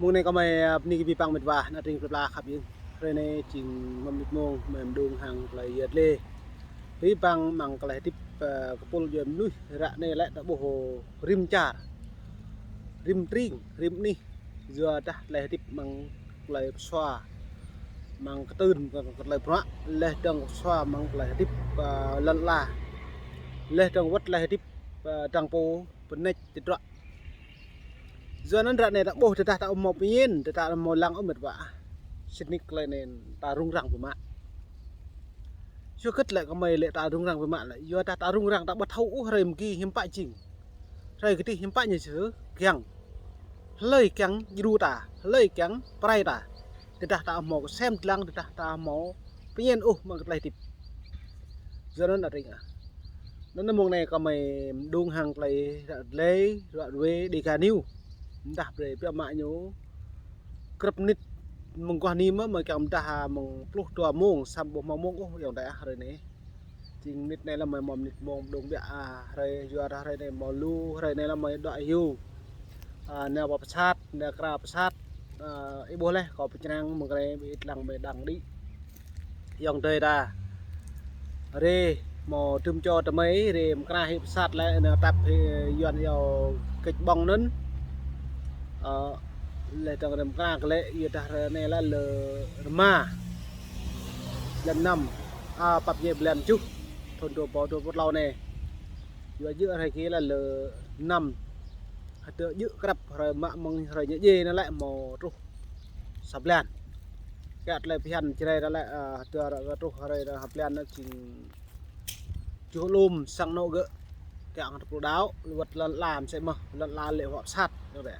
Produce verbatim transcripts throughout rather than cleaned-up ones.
Mông anai kơmơi, ơ, bơni kơ abih bang met wa, ană tring plơi pla khăp ih. Hrơi anai jing mơmĭt mông, mơ̆ng mơđung hăng tơlơi yơh lĕ. Abih bang mơ̆ng tơlơi hơdip, ơ, kơ pôl djuai mơnuih ră anai lĕ ta ƀuh rĭm čar. Rĭm tring, rĭm anih. Yua dah tơlơi hơdip mơ̆ng tơlơi pơsua, mơ̆ng kơtưn, mơ̆ng tơlơi bruă, laih dơ̆ng pơsua mơ̆ng tơlơi hơdip, ơ, lŏn ala. Laih dơ̆ng wơ̆t tơlơi hơdip, ơ, dơ̆ng pô pơneč tơdruă. Yua anŭn ră anai ta ƀuh tơdah ta ƀu hmâo pơmĭn, tơdah ta ƀu hmâo lăng ôh met wa. Sĭt nik tơlơi anai ta rŭng răng biă mă. Yua hơget lĕ kơmơi lĕ ta rŭng răng biă mă lĕ. Yua dah ta rŭng răng ta ƀu thâo ôh hrơi mơ̆ng gih hiư̆m pă jing. Hrơi kơdih hiư̆m pă ñu sơ kiăng. Hlơi kiăng djru ta, hlơi kiăng pơrai ta. Tơdah ta hmâo kơsem dlăng, tơdah ta hmâo pơñen ôh mơ̆ng tơlơi hơdip. Yua anŭn ană tring ah. Anŭn mông anai kơmơi mơđung hăng tơlơi ră lĕ, ră ruai Dega News. Dah brơi biă mă ñu. Krăp mơnit mơguah anai mơ̆, mơ̆ kiăng dah mơ̆ng pluh dua mông, samơ̆ ƀu hmâo mông ôh, ayŏng adơi ah, hrơi anai. Jing mơnit anai lăm mơ̆ mơnit mông mơđung biă, ah, hrơi yua dah hrơi anai hmâo lu, hrơi anai lăm mơ̆ đuaĭ hyu. Ah, nao pơ pơsat, nao krao pơsat, ah, ih ƀuh laih, kâo pơčrang mơ̆ng krê, ƀu ih lăng mơ̆ đang đĭ. Ayŏng adơi ta. Rê, hmâo tơm čô tơmơi, rê mơ̆ng krah hĭ pơsat lĕ, nao tăp hĭ Yuan iâu kĕč ƀơ̆ng anŭn. Ơ, laih dơ̆ng rê mơ̆ng krah kơ lĕ, yua dah rê anai lĕ lơ rơma. Blan năm, a, pap ñe blan tơjuh, thŭn dua rơbâo dua pluh klâo anai. Yua djơ̆ hrơi kơ lĕ lơ năm. Hơdơr djơ̆ krăp hrơi mă mơ̆ng hrơi ñu djai anŭn lĕ hmâo truh sa blan. Kiăng tơlơi phiăn Jrai anŭn lĕ, ơ, hơdơr ră truh hrơi anŭn ha blan anŭn jing tơjuh lŏm sang anŏ gơ̆. Kiăng tơpul đaŏ, wơ̆t lŏn ala mơsĕ mơ̆, lŏn ala lĕ huă pơsat, anŭn lĕ.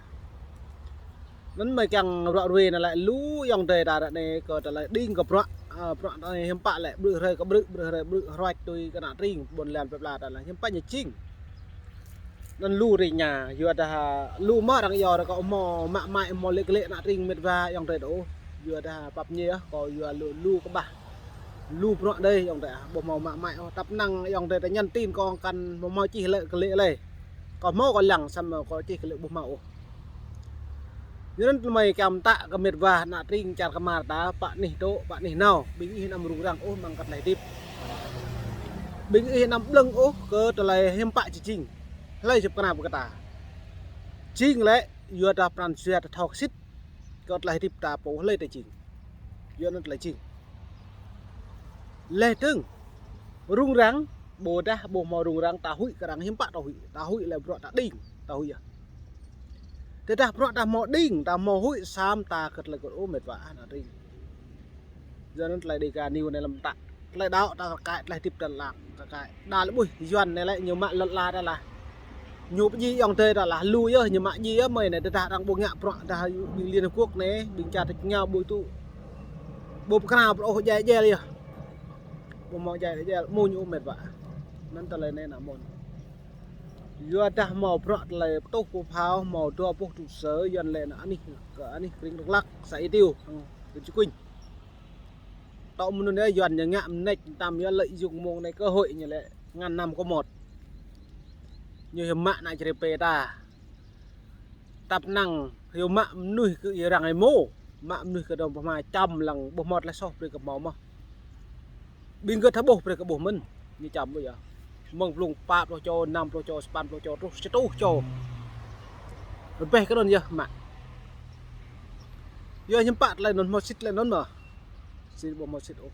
Anŭn mơ̆ kiăng ră ruai anŭn lĕ lu ayŏng adơi ta ră anai kơ tơlơi đing kơ bruă, ơ, bruă anai hiư̆m pă lĕ, ƀrư̆ hrơi kơ ƀrư̆, ƀrư̆ hrơi ƀrư̆ hruač tui kơ ană tring, ƀôn lan plơi pla ta lĕ hiư̆m pă ñu jing. Anŭn lu rĭ ña, yua dah lu mơ̆ arăng iâu ră kâo hmâo mă mai hmâo lĕ kơ lĕ ană tring met wa ayŏng adơi ta ôh. Yua dah pap ñe ah, kâo yua lu, lu kơƀah. Lu bruă đơi ayŏng adơi ah, ƀu hmâo mă mai ôh. Tăp năng ayŏng adơi ta nhắn tin kâo kăn hmâo hmâo čih lĕ kơ lĕ lĕ. Kâo hmâo kâo lăng samơ̆ kâo čih kơ lĕ ƀu hmâo ôh. Yua anŭn tơmơi kiăng pơtă kơ met wa ană tring čar kơmar ta, pă anih tŏ, pă anih nao. Ƀing ih anăm rŭng răng ôh mơ̆ng kơ tơlơi hơdip. Ƀing ih anăm blơ̆ng ôh kơ tơlơi hiư̆m pă či jing. Hlơi či pơkra pơkra ta. Jing lĕ, yua dah pran jua ta thâo kơ sĭt. Kơ tơlơi hơdip ta pô hlơi ta jing. Yua anŭn tơlơi jing. Laih dơ̆ng. Rŭng răng, ƀôdah ƀu hmâo rŭng răng ta huĭ kơ arăng hiư̆m pă ta huĭ. Ta huĭ lĕ bruă ta đing, ta huĭ yơh. Tơdah bruă ta hmâo đing, ta hmâo huĭ samơ̆ ta kơ tơlơi kơ ôh met wa ană tring. Yua anŭn tơlơi Dega News anai lăm ta. Tơlơi đaŏ ta kơ kaĭ, tơlơi hơdip ta lăng kơ kaĭ. Đa lĕ ƀuh, Yuan anai lĕ ñu mă lŏn ala ta lah. Ñu pơdjai ayŏng adơi ta lah, lu yơh, ñu mă djai yơh mơi anai, tơdah arăng ƀu ngă bruă, dah ƀing Liên Hợp Quốc anai, ƀing čar tač rơngiao ƀu tŭ. Ƀu pơkra bruă ôh djai djai yơh. Ƀu hmâo djai djai, mơ̆ ñu met wa. Anŭn tơlơi anai ană mơ̆n. Yua dah hmâo bruă tơlơi pơtuh pơphao, hmâo dua boh tŭ sơ, Yuan lĕ ană anih, kơ anih kring Dak Lak, xã Ea Tiêu, hăng kơ Čư̆ Kuin. Tŏ mơnŭn yơh Yuan ñu ngă mơneč tam yơh lợi dụng mông anai cơ hội ñu lĕ ngăn nằm có một. Ñu hiư̆m mă ană Jrai pê ta. Tăp năng hiư̆m mă mơnuih kơ arăng ih mơ̆. Mă mơnuih kơ dong pơma čăm lăng ƀu hmâo tơlơi soh brơi kơ hmâo mơ̆. Ƀing gơ̆ tha ƀuh brơi kơ ƀuh mơ̆n. Ñu čăm ƀu yơh. Mơ̆ng blung pă pluh čô, năm pluh čô, sapăn pluh čô, truh sa rơtuh čô. Rơbeh kơ anŭn yơh mă. Yua hiư̆m pă tơlơi anŭn hmâo sĭt tơlơi anŭn mơ̆. Sĭt ƀu hmâo sĭt ôh.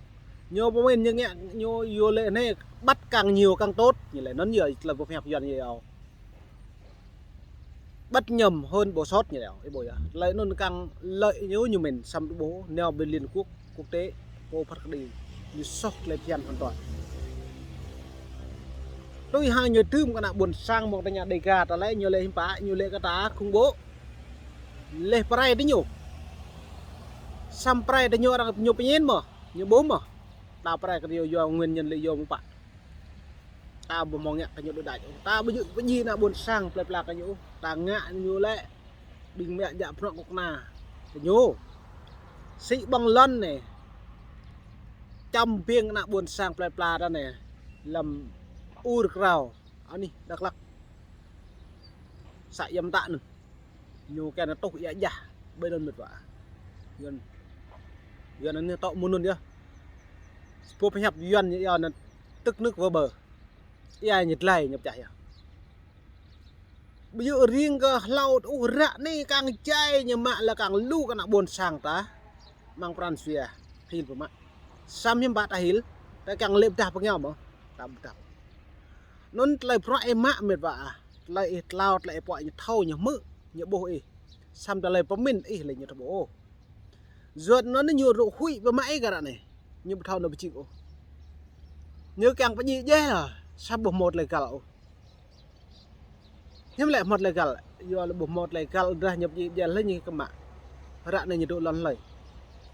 Ñu pơmĭn ñu ngă ñu yua lĕ anai bắt càng nhiều càng tốt. Ñu lĕ anŭn yơh tơlơi boh hiăp Yuan ñu yơh. Bắt nhầm hơn bổ sót ñu lĕ. Ih ƀuh yơh. Tơlơi anŭn kăng lợi ñu ñu mĭn samơ̆ ƀu nao bên Liên Quốc, quốc tế, pô phat kơđi. Ñu soh tơlơi phiăn hoàn toàn. Tui hăng ñu tơm kơ ană ƀôn sang mơ̆ng tơña Dega ta lĕ ñu lĕ hiư̆m pă, ñu lĕ kơ ta khủng bố. Laih pơrai tơ ñu. Samơ̆ pơrai tơ ñu arăng ñu pơñen mơ̆, ñu ƀu mơ̆. Ta pơrai kơ ñu yua nguyên nhân lĕ yua mơ̆ pă. Ta ƀu hmâo ngă kơ ñu đôč đač ôh. Ta ƀu djơ̆ pơdjai ană ƀôn sang plơi pla kơ ñu ôh. Ta ngă ñu lĕ ƀing mă djă bruă kơnuk kơna kơ ñu. Sĭ ƀơ̆ng lŏn anai. Čăm biêng ană ƀôn sang plơi pla ta anai. Lăm ur krao. Anih Dak Lak. Xã Iamtăk anŭn. Ñu kiăng tuh ia jah. Ƀơi anŭn mĕt wa. Yuan, Yuan anŭn ñu tŏ mơ̆ng anŭn yơh. Pô pơhiăp Yuan ñu yơh anŭn tức nước vỡ bờ. Ia ñu dlai ñu pơčah yơh. Ƀu djơ̆ riêng kơ hlâo ôh, ră anai kang jai ñu mă lĕ kang lu kơ ană ƀôn sang ta. Amăng pran jua hil pơmă. Samơ̆ hiư̆m pă ta hil, ta kiăng lĕ pơdah pơngiao mơ̆, ta pơdah. Anŭn tơlơi bruă ih mă mĕt wa ah, tơlơi ih tlao, tơlơi ih puă ñu thâo, ñu hmư̆, ñu ƀuh ih. Samơ̆ tơlơi pơmĭn ih lĕ ñu ƀu thâo ôh. Yua anŭn ñu rŭ huĭ pơmă ih kơ ră anai. Ñu ƀu thâo nao pơjing ôh. Ñu kiăng pơjing djai, samơ̆ ƀu hmâo tơlơi găl ôh. Hiư̆m lĕ hmâo tơlơi găl, yua lĕ ƀu hmâo tơlơi găl, dah ñu pơjing djai lĕ ñu kơ mă. Ră anai ñu dŏ lŏn hlơi.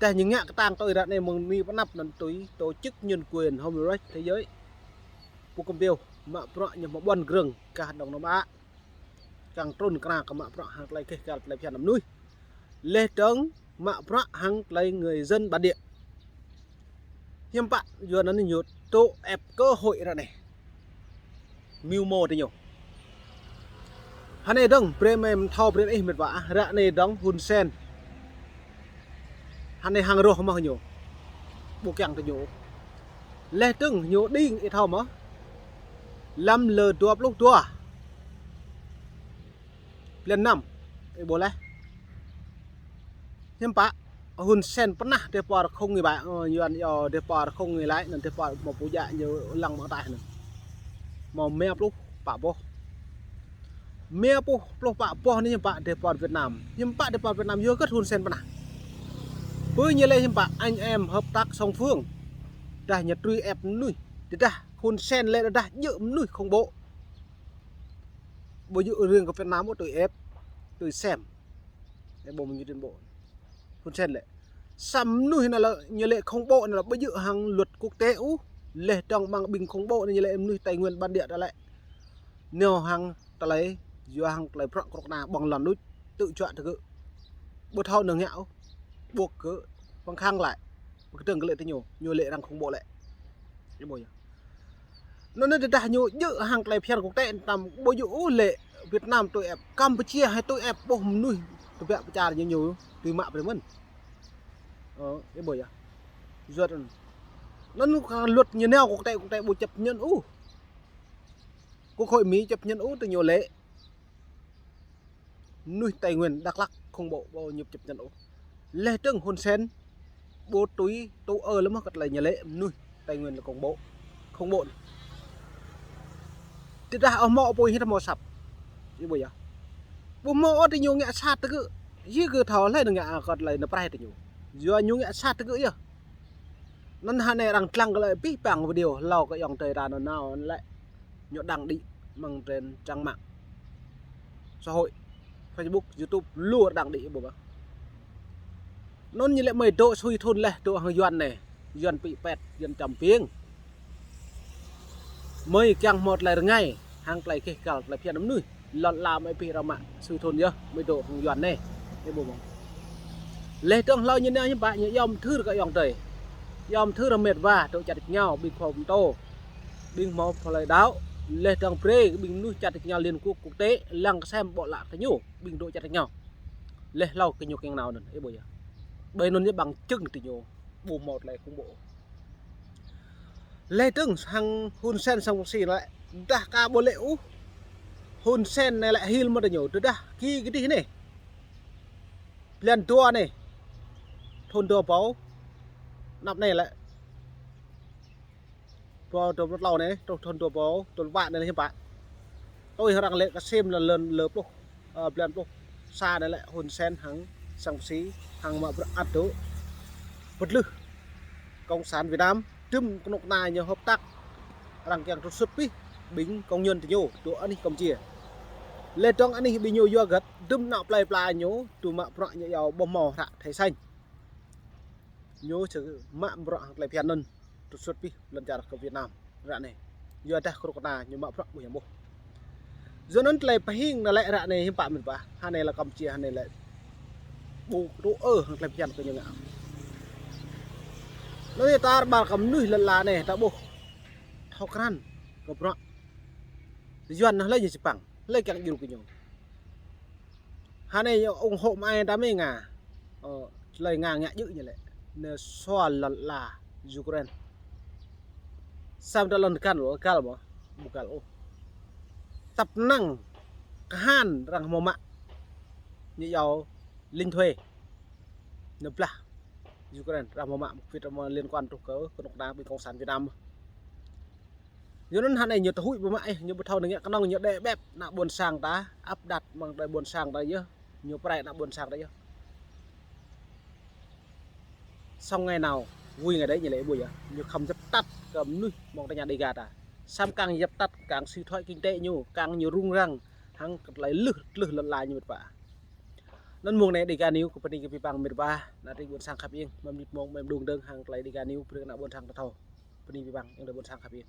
Dah ñu ngă kơtang tui ră anai mơ̆ng anai pơ anăp anŭn tui tổ chức nhân quyền Human Rights Thế Giới. Pô kơmpiêu mă bruă ñu hmâo ƀuăn grơ̆ng kah Đông Nam Á. Kiăng trŭn kơna kơ mă bruă hăng tơlơi keh kal tơlơi phiăn mơnuih. Laih dơ̆ng mă bruă hăng tơlơi người dân bản địa. Hiư̆m pă yua anŭn ñu tŭ ĕp cơ hội ră anai. Mưu mô tơ ñu. Hơnai dơ̆ng brơi mơ̆n thâo brơi ih mĕt wa ah, ră anai dơ̆ng Hun Sen. Hơnai hăng rŏh mơ̆ ñu. Ƀu kiăng tơ ñu. Laih dơ̆ng ñu đing ih thâo mơ̆. Lăm lơ dua pluh dua. Blan năm, ih ƀuh laih. Hiư̆m pă, Hun Sen pơnah dêh pơ rơkhŭng ngui bai, ơ, Yuan yơh dêh pơ rơkhŭng ngui lai, anŭn dêh pơ mơ̆ pơjă ñu lăng mơ̆ng ataih anŭn. Mơ̆ mia pluh pă boh. Mia pluh, pluh pă boh anai hiư̆m pă dêh pơ Việt Nam. Hiư̆m pă dêh pơ Việt Nam yơh kơt Hun Sen pơnah. Ƀơi ñu lĕ hiư̆m pă anh em hợp tác song phương. Dah ñu trui ĕp mơnuih. Tơdah Hun Sen lĕ dah djơ̆ mơnuih khủng bố. Ƀu djơ̆ riêng kơ Việt Nam ôh, tui ĕp, tui sem. Ơ ƀu mơ̆ ñu tuyên bố. Hun Sen lĕ. Samơ̆ mơnuih anŭn lĕ, ñu lĕ khủng bố anŭn lĕ ƀu djơ̆ hăng luật quốc tế ôh. Laih dơ̆ng ƀing khủng bố anŭn ñu lĕ mơnuih Tây Nguyên bản địa ta lĕ. Nao hăng tơlơi, yua hăng tơlơi prŏng krŏk na ƀơ̆ng lŏn đôč, tŭ juă tơ gơ̆. Ƀu thâo nao ngă ôh. Ƀu kơ, pơkhăng glaĭ. Ƀu kơdơ̆ng kơ lĕ tơ ñu, ñu lĕ arăng khủng bố lĕ. Ih ƀuh yơh. Anŭn anai tơdah ñu djơ̆ hăng tơlơi phiăn quốc tế tăm ƀu djơ̆ ôh lĕ Việt Nam tui ĕp, Campuchia hai tui ĕp ƀuh mơnuih tơbiă pơčar ñu ñu tui mă brơi mơ̆n. Ơ, ih ƀuh yơh. Yua anŭn. Anŭn kơ luật ñu nao quốc tế, quốc tế ƀu chấp nhận ôh. Quốc hội Mỹ chấp nhận ôh tơ ñu lĕ. Mơnuih Tây Nguyên, Đắk Lắk khủng bố ƀu ñu chấp nhận ôh. Laih dơ̆ng Hun Sen ƀu tui tŭ ơ lơ̆m kơ tơlơi ñu lĕ mơnuih Tây Nguyên lĕ khủng bố. Khủng bố anai. Tơdah ơ hmâo apui hĭ hmâo săp. Ih ƀuh yơh. Ƀu hmâo ôh tơ ñu ngă sat tơ gơ̆. Yua kơ thâo laih anŭn ngă kơ tơlơi anŭn prai tơ ñu. Yua ñu ngă sat tơ gơ̆ yơh. Anŭn hơnai arăng lăng kơ lĕ pih păng video hlâo kơ ayŏng adơi ta anŭn nao lĕ. Ñu đăng đĭ mơ̆ng trên trang mạng xã hội, Facebook, YouTube, lu đăng đĭ ƀuh ƀă. Anŭn ñu lĕ mơi dŏ sui thŭn laih dŏ hăng Yuan anai, Yuan pĭ pĕt, Yuan čăm piêng. Mơi kiăng hmâo tơlơi rơngai, hăng tơlơi keh kal, tơlơi phiăn mơnuih. Lŏn ala mơi pĭ rơmă sui thŭn yơh, mơi dŏ hăng Yuan anai. Ih ƀuh ƀă. Laih dơ̆ng hlâo ñu nao hiư̆m pă ñu yom thưr kơ ayŏng adơi. Yom thưr mĕt wa, dŏ čar tač rơngiao, ƀing khua pơtô. Ƀing hmâo pơlơi đaŏ, laih dơ̆ng brơi, ƀing mơnuih čar tač rơngiao Liên Quốc quốc tế, lăng kơsem ƀô̆ lă tơ ñu, ƀing dŏ čar tač rơngiao. Laih hlâo kơ ñu kiăng nao anŭn, ih ƀuh yơh. Ƀơi anŭn ñu ƀăng čưng tơ ñu, ƀu hmâo tơlơi khủng bố. Laih dơ̆ng hăng Hun Sen sang Phansir lĕ, dah ka ƀu lĕ ôh. Hun Sen anai lĕ hil mơ̆ tơ ñu, tơdah ki kơdih anai. Blan dua anai. Thŭn dua rơbâo. Anăp anai lĕ. Dua, dua pluh klâo anai, truh thŭn dua rơbâo, dua pluh pă anai lĕ hiư̆m pă. Tui arăng lĕ kơsem lơ, lơ, lơ pluh, ơ, blan pluh sa anai lĕ Hun Sen hăng sang Phansir, hăng mă bruă ăt dŏ. Pơtlưh. Cộng sản Việt Nam, dŭm kơnuk kơna ñu hợp tác. Arăng kiăng trục xuất pih, ƀing công nhân tơ ñu, dŏ anih Campuchia. Laih dơ̆ng anih ƀing ñu yua hơget, dŭm ană plơi pla ñu, tŭ mă bruă ñu yua ƀu hmâo hră thẻ xanh. Ñu sơ mă bruă hăng tơlơi phiăn anŭn, trục xuất pih lŏn čar kơ Việt Nam. Ră anai. Yua dah kơnuk kơna ñu mă bruă ƀu hiam ƀuh. Yua anŭn tơlơi pơhing anŭn lĕ ră anai hiư̆m pă mĕt wa. Hơnai lĕ Campuchia, hơnai lĕ ƀu tŭ ơ hăng tơlơi phiăn kơ ñu ngă. Anŭn yơh ta rơbat kơ mơnuih lŏn ala anai ta ƀuh. Thâo krăn kơ bruă. Yuan anŭn hlơi ñu čơpăng, hlơi kiăng djru kơ ñu. Hơnai ủng hộ mă ai ta mơ̆ ngă. Ơ, tơlơi Nga ngă djơ̆ ñu lĕ. Ñu sua lŏn ala Ukraine. Samơ̆ ta lŏn kăn lŏn kal mơ̆, ƀu kal ôh. Tăp năng kơhan arăng hmâo mă. Ñu yua lính thuê. Ñu blah Ukraine arăng hmâo mă, một việc mà liên quan truh kơ kơnuk kơna ƀing cộng sản Việt Nam. Yua anŭn hơnai ñu tơhuĭ ƀu mă ih, ñu ƀu thâo nao ngă kơnơ̆ng, ñu đe ƀĕp ană ƀôn sang ta, áp đặt mơ̆ng đe ƀôn sang ta yơh, ñu pơrai ană ƀôn sang ta yơh. Sống ngày nào vui ngày đấy ñu lĕ ƀuh yơh, ñu khŏm djăp tăt kơ mơnuih mơ̆ng tơña Đêga ta. Samơ̆ kang djăp tăt, kang suy thoái kinh tế ñu, kang ñu rŭng răng, hăng kơ tơlơi lưh, lưh lŏn ala ñu mĕt wa. Anŭn mông anai Đêga News kơ bơni kơ abih bang mĕt wa, ană tring ƀôn sang khăp ing, mơ̆ng mơnit mông mơ̆ng mơđung dơ̆ng hăng tơlơi Đêga News brơi kơ ană ƀôn sang ta thâo. Bơni abih bang, ing tơlơi ƀôn sang khăp ing.